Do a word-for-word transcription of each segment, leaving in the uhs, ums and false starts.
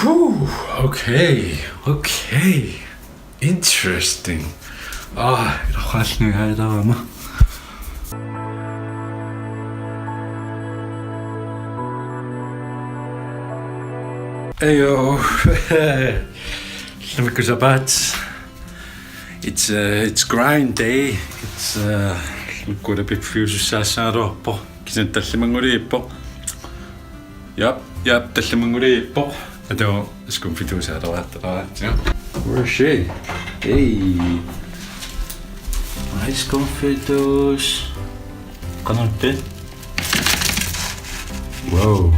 Puh, okay, okay. Interesting. Ah, ilaqaalluni hailarama. Ayo. Ullumikku sapaat. It's, uh, it's grind day. It's, uh, ullumikkuula piffiusussaassagaluarpoq. Kisianni tallimannguliippoq. Jap, jap, tallimannguliippoq. Atu, skumfidusaaleraartaraat. Where is she? Hey. Hi, skumfidus. Qanoq ittut? Wow.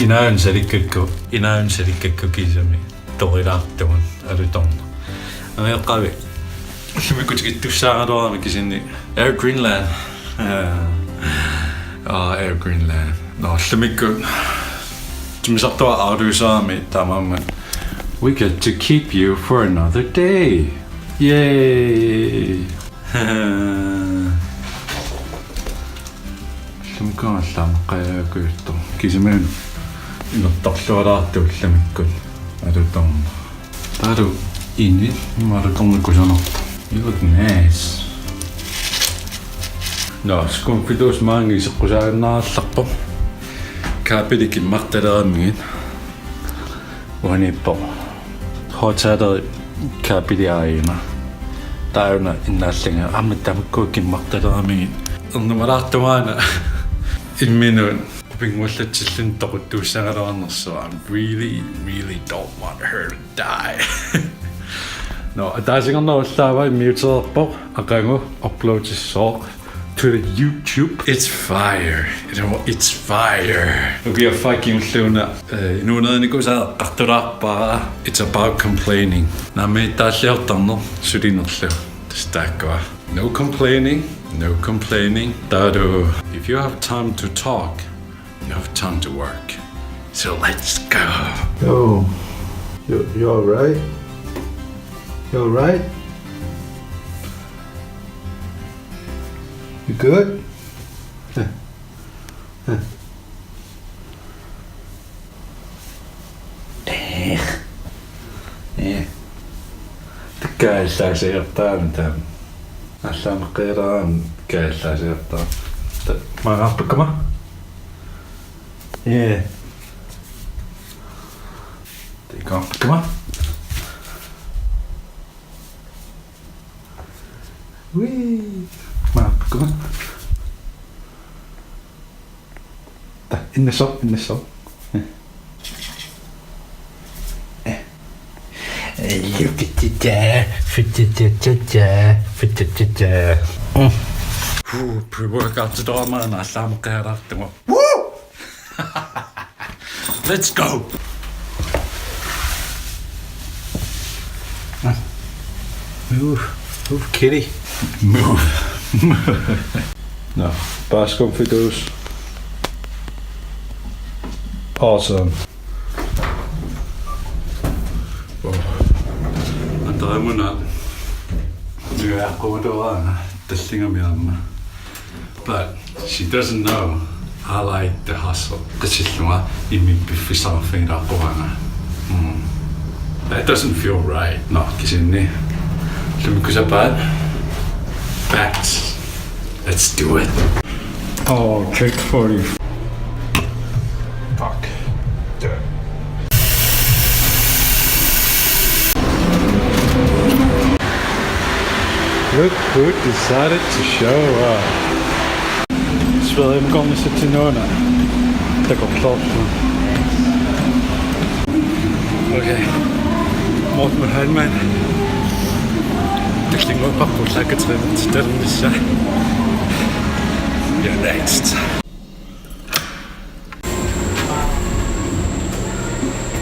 Inaanut salikkakku, inaanut salikkakku kiisami torilaartugut alutornaq. Angajoqqaavi. Ullumikkut tikittussaagaluarami kisianni Air Greenland. Aa, Air Greenland. Nå, ullumikkut timmisartuarami taamaammat. We get to keep you for another day. Yay! Ullumikkuugallaamaqajaakujuttu. Kisimiun inertarlualaartu ullumikkut. Alutornaq. Taavalu ini malutornikusanarpoq. You look nice. Nå, skumfidus maanga iseqqusaannarallarpoq. Kabeli kimmartaleramigit. Uaniippoq. Hoteleri kabeli aajuna. Taajuna innaallunga aamma tamakku kimmartaleramigit. Ernumalaartumaana imminut qupinnguallatsilluni toquttuussagaluarnersoq. I really, really don't want her to die. Nå, ataasinngornerullaava immiutereerpoq aqagu uploadissooq. To the YouTube. It's fire. You know, it's fire. Ukiaffaa kingulliuna, eh, inuunerinikuusaa eqqartulaarpara. It's about complaining. Naammagittaalliortarneq sulinerlu. Tassa taakkua. No complaining, no complaining. Taavalu, if you have time to talk, you have time to work. So let's go. Yo, you, you all right? You all right? You good? Huh. Huh. Eh. Eh. Takkaallaasiortaam taam. Allaamaqqiilaam takkaallaasiortaam. Ta-, maangaarpakkama? Eh. Taamaappakkama? Wee. Maangaarpakkama? Ta, innassooq, innassooq. Eh. Eh. Fititita, fititita, fititita. Mm. Huu, pre-workout-itorumaana allaamaqqiilaartunga. Woo! Let's go! Move, move, kitty. Move. Nå, bare skumfidus. Awesome. Wow. Antaramuna. Niuerluarama tallingami aamma. But she doesn't know I like the hustle. Qasillunga imminut piffissaqarfigilaaqquanga. Mm. That doesn't feel right. Nå, kisianni. Ullumikku sapaat. Facts. Let's do it. Oh, take forty. Fuck. Damn. Look who decided to show up. Sverige, I'm going to sit in on it. Take a close one. Okay. Morten Heilmann. Tallinnguupparput, like, it's, it's, it's, yeah, next.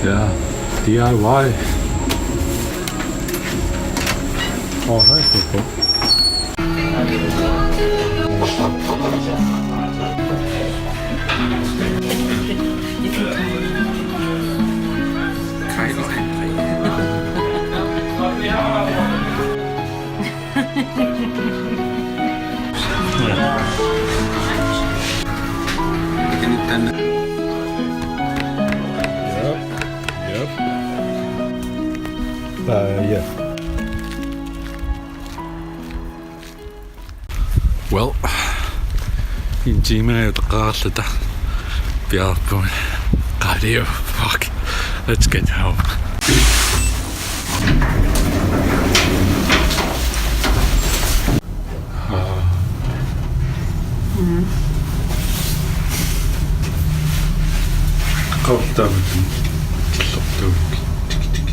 Ja, D I Y. Oh, hej, Coco. Yep. Uh, yeah. Well, en time utoqqaarluta piareerpugut. Cardio, fuck. Let's get home. Qawtaamik killortuuk. Tik, tik.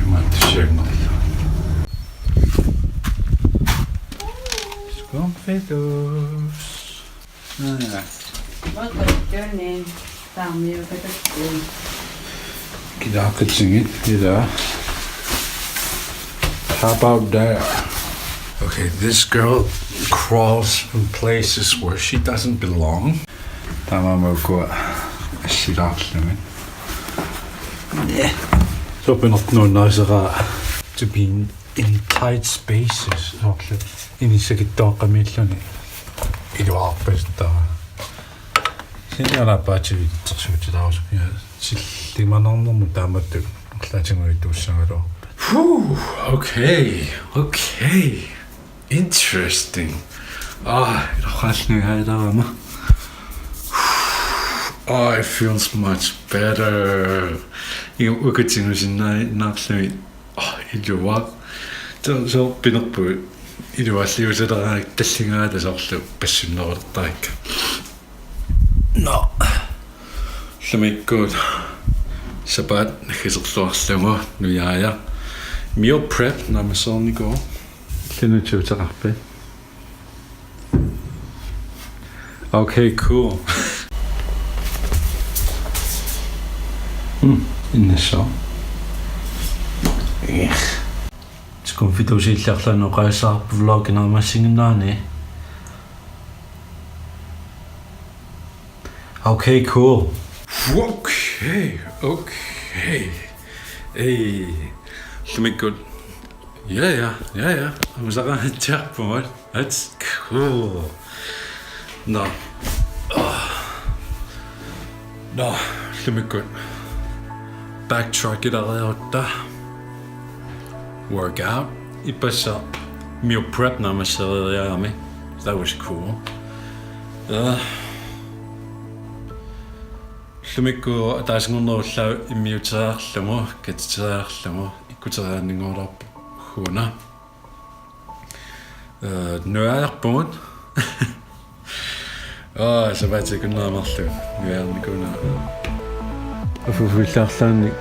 Imaattussiaannarlugu. Skumfidusi. Aa. Makattunin. Taamiukatakku. Kilaaqitsigit ila. How about that? Okay, this girl crawls in places where she doesn't belong. Taamaammat ukua assilaarlugit. Yeah. Sopinertuunnaasera to be in tight spaces. Soorlu inissakittuaqqamiilluni iluarpasittaa. Sinialaappaativiitsersuutilaarusuk. Ja, sillimanarnermut taamatut arlaatigut tuussagaluarpat. Whew, okay, okay. Interesting. Ah, iluaqaalluni haajaarama. Ah, it feels much better. Iu ukatigusinnaannaarlugit. Ah, iluaq. Taava soorlu pinerpugut ilualliusaleraangakku talligaata soorlu passunnerulertarakku. Nå. Ullumikkut sapaat naggaserluarlugu nujaajaq. Meal prep naammassereernikuuvoq. Illit nutsuuteqarpit? Okay, cool. Mm, innassaq. Yeah. Skumfidusi illit arlaannik oqaasissaqarpit vloggi naammassinnginnerani? Okay, cool. Okay, okay. Ei, ullumikkut. Ja, ja, ja, ja. Amusaqangaatsiarpugut. That's cool. Nå. Ah. Nå, ullumikkut. Backtrackileriarutta. Workout. Ippassaq meal prep naammassereeriarami. That was cool. Uh, ullumikkut ataasinngornerullaagu immiuteriarlugu, katiteriarlugu, ikkuteriaannanngorluarpoq una. Øh, nujaajarpugut. Aa, sapaatip akunnera marluk nujaarnikuunera. Uffa-, uffallaarlaannik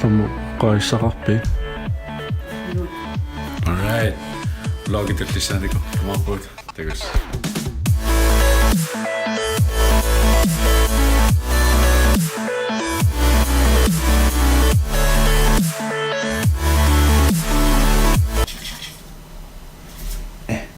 soorlu oqaasissaqarpit? All right. Vloggi tullissaanikuuvoq. Takuss'.